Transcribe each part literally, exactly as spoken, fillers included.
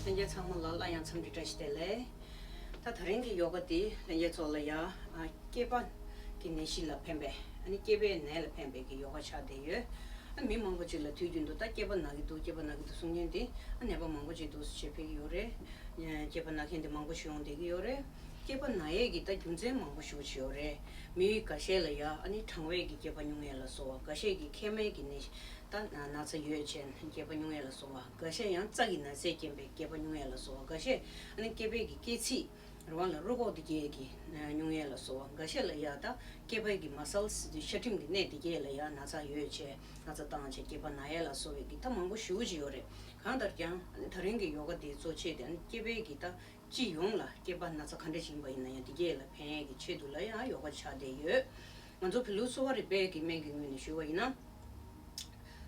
ལྷན་རྒྱས་ཚང་མ་ལ་སླར་ཡང་འཚམས་འདྲི་བཀྲ་ཤིས་བདེ་ལེགས། ད་ད་རིང་གི་ཡོ་ག་འདི་ལྷན་རྒྱས་ཚོ་ལ་ཡ་ཨ་སྐེད་པ་གི་ནད་གཞི་ལ་ཕན་པའི་ཨ་ནི་སྐེད་པའི་ནད་ལ་ཕན་པའི་གི་ཡོ་ག་ཆགས་བསྡད་ཡོད། ཨ་མི་མང་པོ་ཅིག་ལ་དུས་རྒྱུན་དུ་ད་སྐེད་པ་ན་གི་འདུག་སྐེད་པ་ན་གི་འདུག་གསུང་མཁན་འདི་ཨ་ནད་པ་མང་པོ་ཅིག་འདུག་ཟེར་བྱས་ཕེབས་ཀྱི་ཡོད་རེད། སྐེད་པ་ན་མཁན་འདི་མང་པོ་ཞིག་ཡོང་བསྡད་ཀྱི་ཡོད་རེད། སྐེད་པ་ན་ཡས་ཀྱི་ད་རྒྱུ་མཚན་མང་པོ་ཞིག་ཅིག་ཡོད་རེད། མི་འགའ་ཤས་ལ་ཡ་ཨ་ནི་གྲང་བས་ཀྱི་སྐེད་པ་སྨྱུང་ཡས་ལ་སོགས་པ། འགའ་ཤས་ཀྱི་མཁལ་མའི་གི་ནད་ད་ན་ཚ་ཡོད་བྱས་ན་སྐེད་པ་སྨྱུང་ཡས་ལ་སོགས་པ། འགའ་ཤས་ཡང་རྩ་གི་ན་ཚས་རྐྱེན་པས་སྐེད་པ་སྨྱུང་ཡས་ལ་སོགས་པ། འགའ་ཤས་ཨ་ནི་སྐེད་པའི་གི་སྐེ་ཚིགས་རེད་བ་ལ་རུས་ཁོག་དེ་གས་ཀྱི་སྨྱུང་ཡས་ལ་སོགས་པ། འགའ་ཤས་ལ་ཡ་ད་སྐེད་པའི་གི་མ་སལ་སི་དེ་ཤ་ཁྲིམས་ཀྱི་གནས་དེ་གས་ལ་ཡ་ན་ཚ་ཡོད་བྱས་ན་ཚ་བཏང་བྱས་སྐེད་པ་ན་ཡས་ལ་སོགས་པའི་གི་ད་མང་པོ་ཞེ་པོ་ཅིག་ཡོད་རེད། གང་ལྟར་ཀྱང་ཨ་ནི་ད་རིང་གི་ཡོ་ག་དེ་གཙོ་ཆེ་དེ་ཨ་ནི་སྐེད་པའི་གི་ད་སྤྱི་ཡོངས་ལ་སྐེད་པ་ན་ཚ་ག་འདྲ་ཞིག་ཡིན་པ་ཡིན་ན་ཡང་དེ་གས་ལ་ཕན་ཡས་ཀྱི་ཆེད་དུ་ལ་ཡང་ཡོ་ག་ཆགས་བསྡད་ཡོད། ང་ཚོ་བོད་ལུགས་གསོ་བ་རིག་པའི་གི་སྨན་གྱི་ངོས་ནས་ཞུས་པ་ཡིན་ན།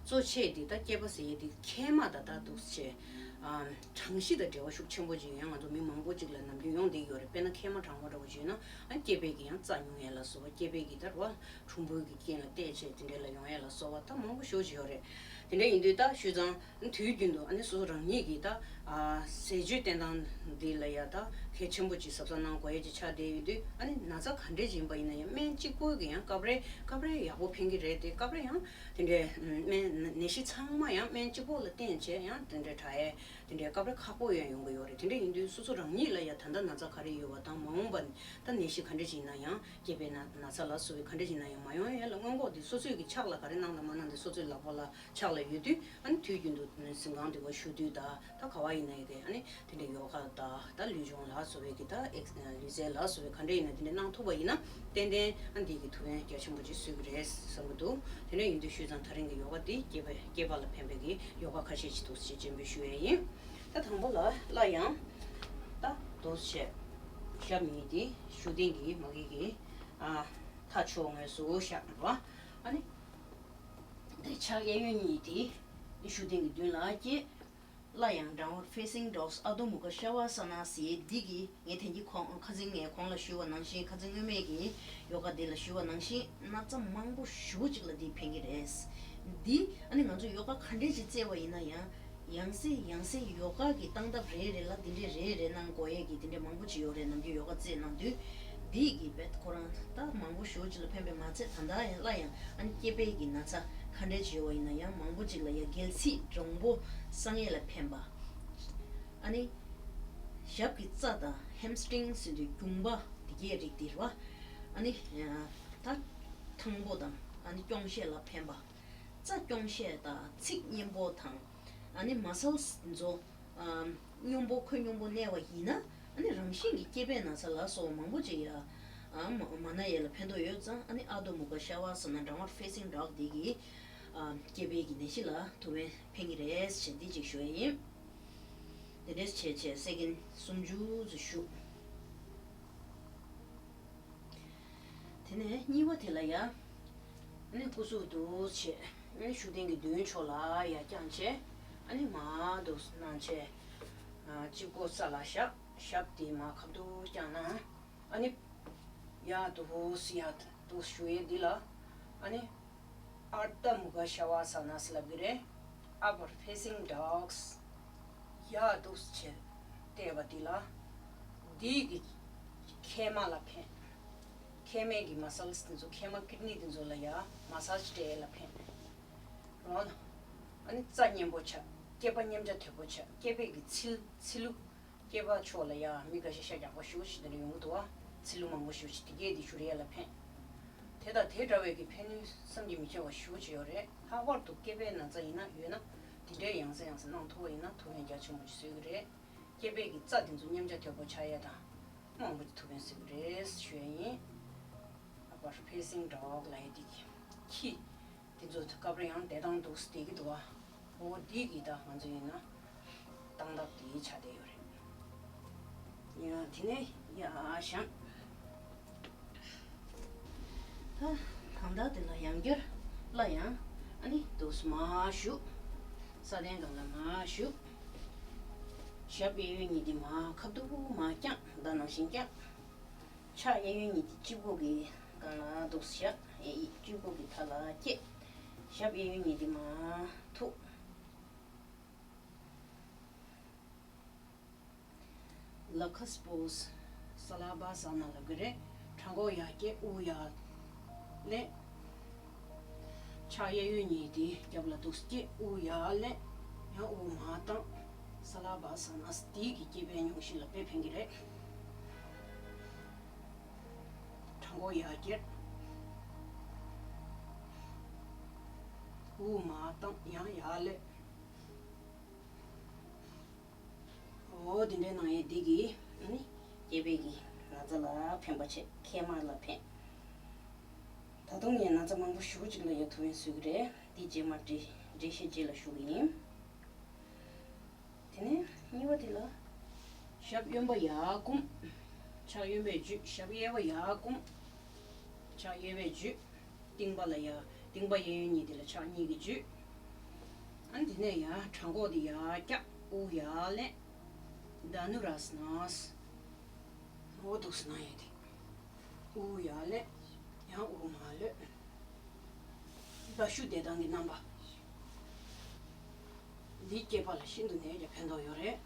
གཙོ་ཆེ་དེ་ད་སྐེད་པ་ཟེར་ཡས་དེ་མཁལ་མ་ད་ད་འདུག་སེ་བྱས། ཨམ། གྲང་གཤིས་དང་འབྲེལ་བ་ཤུགས་ཆེན་པོ་ཅིག་ཡང་ང་ཚོ་མི་མང་པོ་ཅིག་ལ་ནམ་རྒྱུན་ཡོང་བསྡད་ཀྱི་ཡོད་རེད། དཔེར་ན་མཁལ་མ་གྲང་བ་འདྲ་བོ་ཅིག་ཡོད་ན་ཨ་སྐེད་པའི་གི་ཡང་རྩ་སྨྱུང་ཡས་ལ་སོགས་པ། སྐེད་པའི་གི་ད་རུ་བ་གྲུམ་བུ་གི་རྐྱེན་ལ་བརྟེན་བྱས་དེ་འདྲས་ལ་ཡོང་ཡས་ལ་སོགས་པ་ད་མང་པོ་ཞེ་པོ་ཅིག་ཡོད་རེད། དེ་འདྲ་ཡིན་དུས་ད་ཞུས་ཙང་དུས་རྒྱུན་དུ་ཨ་ནི་སོ་སོ་རང་ཉིད་ཀྱི་ད་ཨ་ཟས་སྤྱོད་བསྟེན་སྟངས་འདི་ལ་ཡ་ད་གལ་ཆེན་པོ་ཅིག་གཟབ་གཟབ་གནང་དགོས་ཡས་ཅིག་ཆགས་བསྡད་ཡོད་དུས། ཨ་ནི་ན་ཚ་ག་འདྲས་ཅིག་ཡིན་པ་ཡིན་ན་ཡང་སྨན་གཅིག་པོ་གིས་ཡང་སྐབས་རེ་སྐབས་རེ་ཡག་པོ་ཕན་གྱི་རེད་དེ། སྐབས་རེ་ཡང་དེ་འདྲས་སྨན་ནད་གཞི་ཚང་མ་ཡང་སྨན་གཅིག་པོ་ལ་བརྟེན་བྱས་ཡང་དེ་འདྲས་དྲག་ཡས་དེ་འདྲས་སྐབས་རེ་ཁག་པོ་ཡང་ཡོང་གི་ཡོད་རེད། དེ་འདྲས་ཡིན་དུས་སོ་སོ་རང་ཉིད་ལ་ཡ་ད་ལྟ་ན་ཚ་ག་རེ་ཡོད་པ་དང་མ་འོངས་པ་ད་ནད་གཞི་ག་འདྲས་ཅིག་ཡིན་ན་ཡང་། སྐེད་པའི་ན་ན་ཚ་ལ་སོགས་པའི་ག་འདྲ་ཞིག་ན་ཡང་མ་ཡོང་ཡས་ལ་སྔོན་འགོག་དེ་སོ་སོས་ཀྱི་ཕྱག་ལ་ག་རེ་གནང་དང་མ་གནང་དེ་སོ་སོའི་ལག་པ་ལ་ཕྱག་ལ་ཡོད་དུས། ཨ་ནི་དུས་རྒྱུན་དུ་གཟིམ་ཁང་དེ་བ་བཞུགས་དུས་ད་ད་ག་བ་ཡིན་ན་ཡང་དེ་ཨ་ནི་དེ་འདྲའི་ཡོ་ག་ད་ད་ལུས་སྦྱོང་ལ་སོགས་པའི་གི་ད་ཨེག་ལུས་རྩལ་ལ་སོགས་པའི་ག་འདྲ་ཡིན་ན་དེ་འདྲ་གནང་ཐུབ་པ་ཡིན་ན་ཏན་ཏན་ཨ་འདི་གི་ཐུགས་ཕན་རྒྱ་ཆེན་པོ་ཅིག་གསོས་ཀྱི་རེད་བསམ་གྱི་འདུག་དེ་འདྲ་ཡིན་དུས་ཞུས་ཙང་ད་རིང་གི་ཡོ་ག་དེ་སྐེད་པ་སྐེད་པ་ལ་ཕན་པའི་གི་ཡོ་ག་ཁ་ཤས་ཅིག་འདུག་ཅེས་སྤྱན་འབུལ་ཞུ་ཡས་ཡིན། ད་དང་པོ་ལ་སླར་ཡང་ད་འདུག་བྱས་ཞབས་གཉིས་དེ་བཞུགས་གདན་གྱི་མ་གི་གི་ཨ་མཐའ་ཕྱོགས་ངོས་སུ་བཞག་པ། ཨ་ནི་འདི་ཕྱག་གཡས་གཡོན་གཉིས་དེ་བཞུགས་གདན་གྱི་མདུན་ལ་བསྐྱེད། སླར་ཡང་downward facing dog ཨ་རྡོ་མུ་ཁ་ཤ་བ་ས་ན་ཟེར་འདི་གི་ངས་དེང་གི་ཁོང་ཁ་སང་ངས་གོང་ལ་ཞུས་པ་ནང་བཞིན། ཁ་སང་སྔོན་མའི་གི་ཡོ་ག་འདི་ལ་ཞུས་པ་ནང་བཞིན་ན་ཚ་མང་པོ་ཞེ་པོ་ཅིག་ལ་འདི་ཕན་གྱི་རེད། འདི་ཨ་ནི་ང་ཚོ་ཡོ་ག་ག་འདྲས་ཅིག་རྩེ་བ་ཡིན་ན་ཡང་། ཡང་སེ་ཡང་སེ་ཡོ་ག་གི་སྟངས་སྟབས་རེ་རེ་ལ་འདི་འདྲས་རེ་རེ་གནང་དགོས་ཡས་ཀྱི་དེ་འདྲས་མང་པོ་ཅིག་ཡོད་རེད། ནམ་རྒྱུན་ཡོ་ག་རྩེ་གནང་དུས་འདི་གི་བེད་ཁོ་རང་ད་མང་པོ་ཞེ་པོ་ཅིག་ལ་ཕན་པས་མ་ཚད། ད་ལྟ་ཡང་སླར་ཡང་ཨ་ནི་སྐེད་པའི་གི་ན་ཚ་ག་འདྲས་ཅིག་ཡོད་པ་ཡིན་ན་ཡང་མང་པོ་ཅིག་ལ་ཡ་སྒལ་ཚིགས་འདྲོང་པོ་སངས་ཡས་ལ་ཕན་པ། ཨ་ནི་ཞབས་ཀྱི་རྩ་དང་ཧེམ་སི་ཊིང་ཟེར་དུས་རྒྱུང་པ་འདི་གའི་རིགས་འདི་རེད་བ། ཨ་ནི་ད་ཐང་པོ་དང་ཨ་ནི་རྐྱོང་ཤས་ལ་ཕན་པ། རྩ་རྐྱོང་ཤས་དང་ཚིགས་མཉེན་པོ་དང་། ཨ་ནི་མ་སལ་སི་ཚོ་ཨམ། སྙོམས་པོ་ཁོད་སྙོམས་པོ་གནས་པ་ཡིན་ན། ཨ་ནི་རང་བཞིན་གྱི་སྐེད་པའི་ན་ཚ་ལ་སོགས་མང་པོ་ཅིག་ཡ་ཨམ། མ་ན་ཡས་ལ་ཕན་ཐོགས་ཡོད་ཙང་། ཨ་ནི་ཨ་རྡོ་མུ་ཁ་ཤ་བ་ས་ན་downward facing dog འདི་གིས་ཨམ། སྐེད་པའི་གི་ནད་གཞི་ལ་ཐུགས་ཕན་ཕན་གྱི་རེད་ཅེས་འདི་གཅིག་ཞུ་ཡ་ཡིན། དེ་འདྲས་བྱས་བྱས་སེ་ཀེན་སུམ་ཅུ་ཙམ་བཞུགས། དེ་ནས་གཉིས་པ་དེ་ལ་ཡ། ཨ་ནི་སྐུ་གཟུགས་འདུག་བྱས། ཨ་ནི་བཞུགས་གདན་གྱི་མདུན་ཕྱོགས་ལ་ཡར་བརྐྱངས་བྱས། ཨ་ནི་མར་འདུག་གནང་བྱས། ཨ། དཔྱི་མགོ་ས་ལ་བཞག་ཞབས་དེ་མར་ཁ་ཐུག་བརྐྱངས་ན། ཨ་ནི་ཡར་འདུག་ཡར་འདུག་བཞུགས་ཡས་འདི་ལ། ཨ་ནི་ཨརྡྷ་མུ་ཁ་ཤ་བ་ས་ན་ཟེར་ལབ་ཀྱི་རེད། Upward facing dogs ཡར་འདུག་བྱས་བལྟས་པ་འདི་ལ། འདི་གི་མཁལ་མ་ལ་ཕན། མཁལ་མའི་གི་མ་སལ་སི་དེ་ཚོ། མཁལ་མ་ཀིཌ་ནི་དེ་ཚོ་ལ་ཡ་མ་སཱ་ཇི་སྤྲད་ཡས་ལ་ཕན། རང་ལ་ཨ་ནི་རྩ་མཉེན་པོ་ཆགས། སྐེད་པ་མཉེན་ཆ་དོད་པོ་ཆགས། སྐེད་པའི་གི་ཚིལ་ཚིལ་ལུ། སྐེད་པ་ཕྱོགས་ལ་ཡ་མི་འགའ་ཤས་ཤ་རྒྱགས་པ་ཞེ་པོ་ཅིག་དེ་འདྲ་ཡོང་གི་འདུག་བ། ཚིལ་ལུ་མང་པོ་ཞེ་པོ་ཅིག་དེ་གས་དེ་བཞུར་ཡས་ལ་ཕན། དེ་དང་དེ་འདྲ་བའི་གི་ཕན་ནུས་བསམ་གྱིས་མི་ཁྱབ་པ་ཞེ་པོ་ཅིག་ཡོད་རེད། ལྷག་པར་དུ་སྐེད་པའི་ན་ཚ་ཡིན་ན་ཡོད་ན། དེ་འདྲའི་ཡང་སེ་ཡང་སེ་གནང་ཐུབ་པ་ཡིན་ན་ཐུགས་ཕན་རྒྱ་ཆེན་པོ་ཅིག་གསོས་ཀྱི་རེད། སྐེད་པའི་གི་རྩ་དེ་ཚོ་མཉེན་ཆ་དོད་པོ་ཆགས་ཡས་དང་། མང་པོ་ཅིག་ཐུགས་ཕན་གསོས་ཀྱི་རེད་ཞུ་ཡས་ཡིན། Upward facing dog ལབ་ཡས་དེ་གི་ཁྱི། དེ་ཚོ་སྐབས་རེ་ཡང་བསྡད་སྟངས་འདུག་སེ་བསྡད་ཀྱི་འདུག་བ། འོ་དེ་གི་ད་ང་ཚོ་ཡིན་ན་སྟངས་སྟབས་དེ་ཆགས་བསྡད་ཡོད་རེད། ཡ་དེ་ནས་ཡར་བཞེངས། ད་གང་ལྟར་དེ་ལ་ཡང་བསྐྱར་སླར་ཡང་ཨ་ནི་འདུག་སེ་མར་བཞུགས། ས་གདན་སྒང་ལ་མར་བཞུགས། ཞབས་གཡས་གཡོན་གཉིས་དེ་མར་ཁ་ཐུག་མར་བརྐྱངས། ད་ནང་བཞིན་བརྐྱངས། ཕྱག་གཡས་གཡོན་གཉིས་དེ་སྤྱི་བོ་གི་སྒང་ལ་འདུག་སེ་བཞག་ཨེ་ཡིས་སྤྱི་བོ་གི་མཐའ་ལ་བསྐྱེད། ཞབས་གཡས་གཡོན་གཉིས་དེ་མར་ཐུག། ལ་ཁ་སྤོས་ས་ལ་བ་ས་ན་ལབ་གི་རེད། བྲང་ཁོག་ཡར་བསྐྱེད་དབུགས་ཡར་ལེན། ཕྱག་གཡས་གཡོན་གཉིས་དེ་རྒྱབ་ལ་འདུག་བསྐྱེད་དབུགས་ཡར་ལེན། ཡང་དབུགས་མར་བཏང་། ས་ལ་བ་ས་ན། དེའི་གི་སྐྱེ་བའི་སྙུང་གཞི་ལ་དཔེ་ཕན་གི་རེད། བྲང་ཁོག་ཡར་བསྐྱེད། དབུགས་མར་བཏང་། ཡང་ཡར་ལེན། འོ་དེ་འདྲའི་གནང་ཡས་འདི་གིས་ཨ་ནི་སྐྱེ་བའི་གི་ན་ཚ་ལ་ཕན་པ་བྱེད། མཁལ་མ་ལ་ཕན། ད་དུང་ངས་ན་ཚ་མང་པོ་ཞེ་པོ་ཅིག་ལ་ཡ་ཐུགས་ཕན་གསོས་ཀྱི་རེད། འདི་རྗེས་མ་འགྲེལ་འགྲེལ་བཤད་རྗེས་ལ་ཞུ་གི་ཡིན། དེ་ནས་གཉིས་པ་དེ་ལ། ཞབས་གཡོན་པ་ཡར་བསྐུམ། ཕྱག་གཡོན་པས་འཇུས། ཞབས་གཡས་པ་ཡར་བསྐུམ། ཕྱག་གཡས་པས་འཇུས། རྟིང་པ་ལ་ཡར། རྟིང་པ་གཡས་གཡོན་གཉིས་དེ་ལ་ཕྱག་གཉིས་ཀྱིས་འཇུས། ཨ་ནི་དེ་ནས་ཡར་བྲང་ཁོག་དེ་ཡར་བཀྱག་དབུགས་ཡར་ལེན། དྷ་ནུ་ར་སི་ན། འོ་འདུག་སེ་གནང་ཡས་དེ། དབུགས་ཡར་ལེན། ཡང་དབུགས་མར་ལོད། མདའ་གཞུ་བསྡད་སྟངས་ཀྱི་རྣམ་པ། འདི་སྐྱེས་པ་ལ་ཤིན་ཏུ་ནས་ཀྱང་ཕན་ཐོགས་ཡོད་རེད།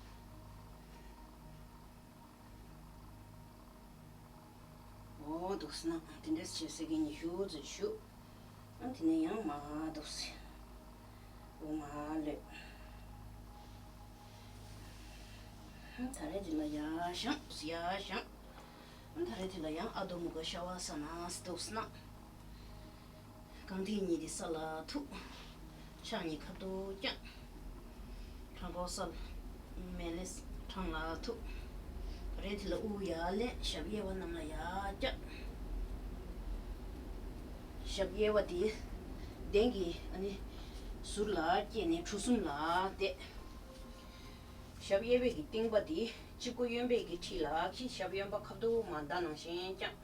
འོ་འདུག་སེ་གནང་། དེ་འདྲས་བྱས་ཚེ་གི་ཉི་ཤུ་ཙམ་བཞུགས། ཨ་དེ་ནས་ཡང་མར་འདུག་སེ། དབུགས་མར་ལོད། ད་རེས་འདི་ལ་ཡར་བཞེངས། ཡར་བཞེངས། ད་རེས་འདི་ལ་ཡང་ཨ་དྷོ་མུ་ཁ་ཤ་བ་ས་ན་འདུག་སེ་གནང་། རྐང་མཐིལ་གཉིས་དེ་ས་ལ་ཐུག། ཕྱག་གཉིས་ཁ་ཐུག་བརྐྱངས། བྲང་ཁོག་ས་ལ་མེ་ལེས་བྲང་ལ་ཐུག། ད་རེས་འདི་ལ་དབུགས་ཡར་ལེན། ཞབས་གཡས་པ་གནམ་ལ་ཡར་བཀྱག། ཞབས་གཡས་པ་དེ་གདན་གྱི་ཨ་ནི་ཟུར་ལ་བསྐྱེད་ནས་གྲུ་གསུམ་ལ་བསྡད། ཞབས་གཡས་པའི་གི་རྟིང་པ་དེ་དཔྱི་མགོ་གཡོན་པའི་གི་འཁྲིས་ལ་འཁྱེར། ཞབས་གཡོན་པ་ཁ་ཐུག་མར་མདའ་ནང་བཞིན་བརྐྱངས།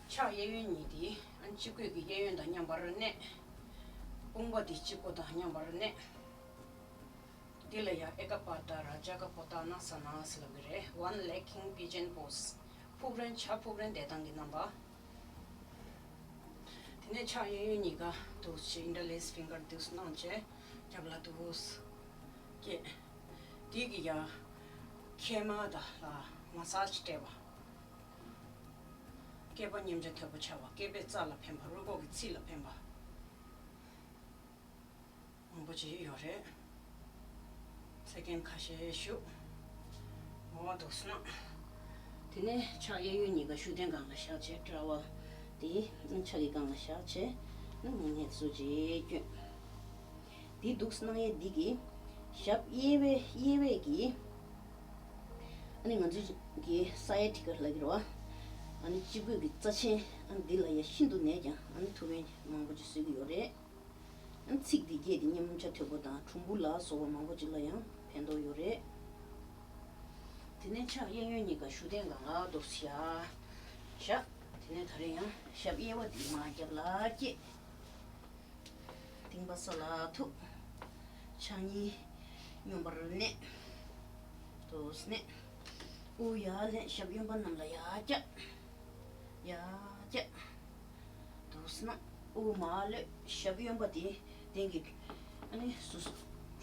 ཕྱག་གཡས་གཡོན་གཉིས་དེ་ཨ་ནི་དཔྱི་མགོའི་གི་གཡས་གཡོན་དང་མཉམ་པར་མནན། དཔུང་པ་དེ་དཔྱི་མགོ་དང་མཉམ་པར་མནན། འདི་ལ་ཡང་ཨེ་ཀ་པ་ཏ་ར་ཛ་ཀ་པོ་ཏ་ན་ས་ན་ཟེར་ལབ་ཀྱི་རེད། One leg king pigeon pose། ཕུག་རོན། བྱ་ཕུག་རོན་བསྡད་སྟངས་ཀྱི་རྣམ་པ། དེ་ནས་ཕྱག་གཡས་གཡོན་གཉིས་ཀ་འདུག་སེ་interlace finger འདུག་སེ་གནང་བྱས་རྒྱབ་ལ་འདུག་སེ་བསྐྱེད། དེ་གི་ཡ་མཁལ་མ་དང་ལ་མ་སཱཇ་སྤྲད་པ། སྐེད་པ་མཉེན་ཆ་དོད་པོ་ཆགས་པ། སྐེད་པའི་རྩ་ལ་ཕན་པ། རུས་ཁོག་གི་ཚིགས་ལ་ཕན་པ། མང་པོ་ཅིག་ཡོད་རེད། ཚེ་རྒན་ཁ་ཤས་བཞུགས། ངོ་བོ་འདུག་སེ་གནང་། དེ་ནས་ཕྱག་གཡས་གཡོན་གཉིས་ཀ་བཞུགས་གདན་སྒང་ལ་བཞག་བྱས་དཔྲལ་བ་དེ་ཕྱག་གི་སྒང་ལ་བཞག་བྱས་ནི་མིག་སྔས་སུ་ཅིག་བསྐྱོན། དེ་འདུག་སེ་གནང་ཡས་འདི་གི་ཞབས་གཡས་པའི་གཡས་པའི་གི་ཨ་ནི་ང་ཚོའི་གི་སའི་ཡ་ཊི་ཀ་ལབ་ཀྱི་རེད་བ། ཨ་ནི་དཔྱི་མགོའི་གི་རྩ་ཆེན་ཨ་ནི་འདི་ལ་ཡ་ཤིན་ཏུ་ནས་ཀྱང་ཨ་ནི་ཐུགས་ཕན་མང་པོ་ཅིག་གསོས་ཀྱི་ཡོད་རེད། ཚིགས་འདི་བརྒྱད་དེ་མཉེན་ཆ་དོད་པོ་དང་གྲུམ་བུ་ལ་སོགས་པ་མང་པོ་ཅིག་ལ་ཡང་ཕན་ཐོགས་ཡོད་རེད། དེ་ནས་ཕྱག་གཡས་གཡོན་གཉིས་ཀ་བཞུགས་གདན་སྒང་ལ་འདུག་སེ་བཞག། དེ་ནས་ད་རེས་ཡང་ཞབས་གཡས་པ་འདི་མར་རྒྱབ་ལ་བསྐྱེད། རྟིང་པ་ས་ལ་ཐུག། ཕྱག་གཉིས་སྙོམས་པར་མནན། འདུག་སེ་མནན། དབུགས་ཡར་ལེན། ཞབས་གཡོན་པ་གནམ་ལ་ཡར་བཀྱག། ཡར་བཀྱག། འདུག་སེ་གནང་། དབུགས་མར་ལོད། ཞབས་གཡོན་པ་དེ་གདན་གྱི་ཨ་ནི་ཟུར་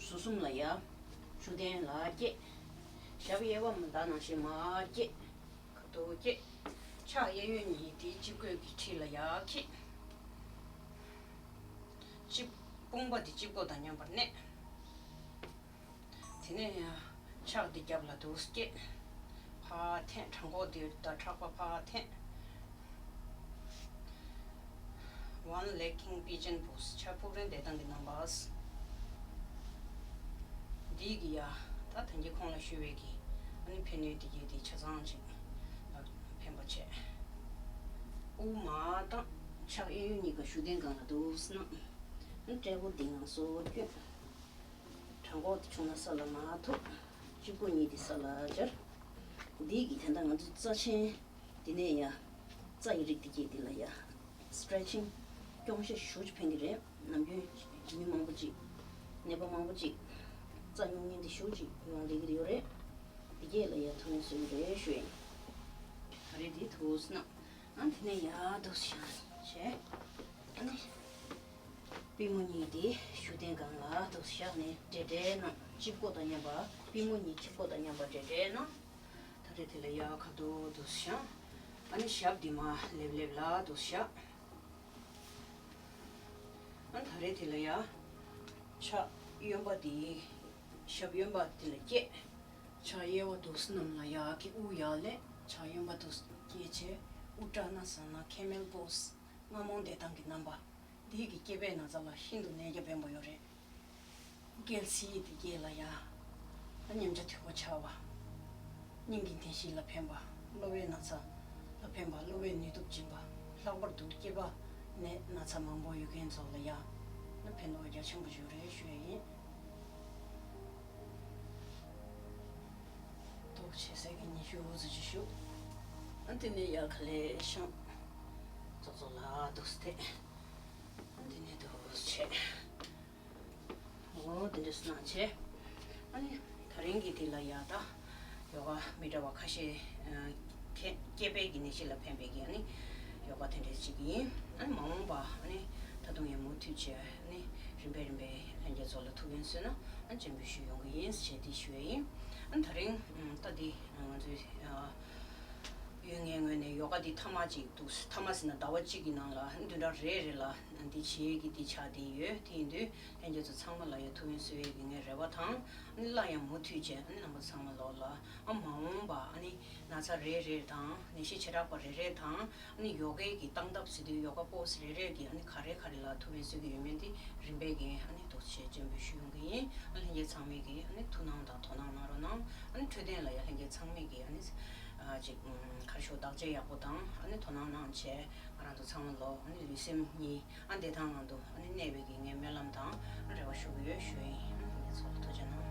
ཟུར་གསུམ་ལ་ཡར་བཞུགས་གདན་ལ་བསྐྱེད། ཞབས་གཡས་པ་མར་མདའ་ནང་བཞིན་མར་བསྐྱེད། ཁ་ཐུག་བསྐྱེད། ཕྱག་གཡས་གཡོན་གཉིས་དེ་དཔྱི་མགོའི་གི་འཁྲིས་ལ་ཡར་འཁྱེར། དཔྱི་དཔུང་པ་དེ་དཔྱི་མགོ་དང་མཉམ་པར་མནན། དེ་ནས་ཡང་ཕྱག་འདི་རྒྱབ་ལ་འདུག་སེ་བསྐྱེད། ཕར་འཐེན། བྲང་ཁོག་འདི་དང་ཕྲག་པ་ཕར་འཐེན། One leg king pigeon pose། བྱ་ཕུག་རོན་བསྡད་སྟངས་ཀྱི་རྣམ་པ། འདི་གི་ཡ་ད་ད་གིན་གོང་ལ་ཞུས་པའི་གི་ཨ་ནི་ཕན་ནུས་འདི་གི་འདི་ཆ་ཚང་ཅིག་ལ་ཕན་པ་བྱས། དབུགས་མར་བཏང་། ཕྱག་གཡས་གཡོན་གཉིས་ཀ་བཞུགས་གདན་སྒང་ལ་འདུག་སེ་གནང་། ཨ་ནི་དཔྲལ་བ་འདི་ནང་སོ་བསྐྱོན། བྲང་ཁོག་དེ་ཆུང་ན་ས་ལ་མར་ཐུག། དཔྱི་མགོ་གཉིས་དེ་ས་ལ་སྦྱར། འདི་གི་དེ་འདྲ་ང་ཚོའི་རྩ་ཆེན་འདི་ནས་ཡ་རྩ་ཡི་རིགས་འདི་གྱད་འདི་ལ་ཡ་སི་ཊེ་ཆིང་སྐྱོང་བཤད་ཞེ་པོ་ཅིག་ཕན་གྱི་རེད། ནམ་རྒྱུན་མི་མང་པོ་ཅིག་ནད་པ་མང་པོ་ཅིག་རྩ་སྨྱུག་ཉེན་འདི་ཞེ་པོ་ཅིག་ཡོང་བསྡད་ཀྱི་ཡོད་རེད། འདི་གྱད་ལ་ཡ་ཐུགས་སྣང་གསོས་ཀྱི་རེད་ཞུ་ཡིན། ད་རེས་འདི་འདུག་སེ་གནང་། ཨ་དེ་ནས་ཡར་འདུག་སེ་བཞག་བྱས། ཨ་ནི། པུས་མོ་གཉིས་དེ་བཞུགས་གདན་སྒང་ལ་འདུག་སེ་བཞག་ནས་འབྲེལ་འབྲེལ་གནང་། དཔྱི་མགོ་དང་མཉམ་པ། པུས་མོ་གཉིས་དཔྱི་མགོ་དང་མཉམ་པ་འབྲེལ་འབྲེལ་གནང་། ད་ རེད། དེ་ལ་ཡ་ཁ་དོག་དུ་བཞག་ཨ་ནི་ཞབས་འདི་མ་ལེབ་ལེབ་ལ་དུ་བཞག་ཨ་ད་རེས་དེ་ལ་ཡ་ཕྱག་གཡོན་པ་དེ་ཞབས་གཡོན་པ་དེ་ལ་བསྐྱེད། ཕྱག་གཡས་པ་དུ་སྣམ་ལ་ཡ་གི་དབུ་ཡར་ལེ་ཕྱག་གཡོན་པ་དུ་བསྐྱེད་བྱས་དབུ་སྐྲ་ན་ས་ན་ཁེ་མེལ་པོ་སི་རྔ་མོང་བདེ་ཐང་གི་རྣམ་པ། འདི་གི་སྐེད་པའི་ན་ཚ་ལ་ཤིན་ཏུ་ནད་ཀྱི་ཕན་པོ་ཡོད་རེད། སྐེད་ཚིགས་དེ་སྐེད་ལ་ཡ། ཨ་ཉམས་ཆག་དུས་པོ་ཆགས་པ། སྙིང་གི་ནད་གཞི་ལ་ཕན་པ། གློ་བའི་ན་ཚ་ལ་ཕན་པ། གློ་བའི་ནུས་སྟོབས་སྦྱིན་པ། ལྷག་པར་དུ་སྐེད་པ་ནད་ན་ཚ་མང་པོ་ཡོད་མཁན་ཚོ་ལ་ཡ། ཨ་ཕན་ཐོགས་རྒྱ་ཆེན་པོ་ཡོད་རེད་ཞུ་ཡ་ཡིན། ཏོག་ཆེ་སའི་གི་ཉི་ཤུ་ཙམ་ཅིག་ཞུ། ཨ་དེ་ནས་ཡ་ག་ལེ་ཤང་ཙོག་ཙོག་ལ་འདུག་སྟེ། ཨ་དེ་ནས་འདུག་ཆེ། འོ་དེ་འདྲ་སྣང་ཆེ། ཨ་ནི་ད་རིང་གི་དེ་ལ་ཡ་ད་ཡོ་ག་མི་འདྲ་བ་ཁ་ཤས་ཨ་ཁེ་སྐེད་པའི་གི་ནད་གཞི་ལ་ཕན་པའི་གི་ཨ་ནི་ཡོ་ག་དེ་འདྲ་ཅིག་ཡིན། ཨ་ནི་མ་འོངས་པ་ཨ་ནི་ད་དུང་ཡང་མུ་མཐུད་བྱས་ཨ་ནི་རིམ་པས་རིམ་པས་ལྷན་རྒྱས་ཚོ་ལ་ཐུགས་ཕན་གསོས་ན་ཨ་ནི་སྤྱན་འབུལ་ཞུ་ཡོང་གི་ཡིན་ཞེས་དེ་ཞུ་ཡ་ཡིན། ཨ་ནི་ད་རིང་ད་འདི་ང་ཚོའི་ཡུལ་ངའི་ངོས་ནས་ཡོ་ག་འདི་མཐའ་མ་ཅིག་འདུག་མཐའ་མ་ཟེར་ན་ཟླ་བ་གཅིག་གི་ནང་ལ་བདུན་ཕྲག་རེ་རེ་ལ་འདི་བྱེད་ཀྱི་འདི་ཆགས་བསྡད་ཡོད། དེ་ཡིན་དུས་ལྷན་རྒྱས་ཚོ་ཚང་མ་ལ་ཡང་ཐུགས་ཕན་གསོས་ཡས་ཀྱི་ངའི་རེ་བ་དང་། ཨ་ནི་སླར་ཡང་མུ་མཐུད་བྱས་ཨ་ནི་རྣམ་པ་ཚང་མ་ལོག་ལ་ཨ་མ་འོངས་པ་ཨ་ནི་ན་ཚ་རེ་རེ་དང་ནད་གཞི་བྱེ་བྲག་པ་རེ་རེ་དང་ཨ་ནི་ཡོ་གའི་གི་སྟངས་སྟབས་ཟེར་དུས་ཡོ་ག་པོ་སི་རེ་རེ་གི་ཨ་ནི་ག་རེ་ག་རེ་ལ་ཐུགས་ཕན་གསོས་ཀྱི་ཡོད་མེད་འདི་རིམ་པས་ཀྱི་ཨ་ནི་འདུག་བྱས་སྤྱན་འབུལ་ཞུ་ཡོང་གི་ཡིན། ཨ་ལྷན་རྒྱས་ཚང་མས་ཀྱི་ཨ་ནི་ཐུགས་སྣང་དང་དོ་སྣང་གནང་རོགས་གནང་། ཨ་ནི་འཕྲོད་བསྟེན་ལ་ཡང་ལྷན་རྒྱས་ཚང་མས་ཀྱི་ཨ་ནི་ཨ་ཅིག་ཨུམ་ག་རེ་ཞུ་བདག་གཅེས་ཡག་པོ་དང་ཨ་ནི་དོ་སྣང་གནང་བྱས་ང་རང་ཚོ་ཚང་མ་ལོ་ཨ་ནི་ལུས་སེམས་གཉིས་ཨ་བདེ་ཐང་ངང་དུ་ཨ་ནི་གནས་པའི་གི་ངའི་སྨོན་ལམ་དང་ཨ་རེ་བ་ཞུ་གི་ཡོད་ཞུ་ཡིན། ཨ་ལྷན་རྒྱས་ཚོ་ལ་ཐུགས་རྗེ་གནང་།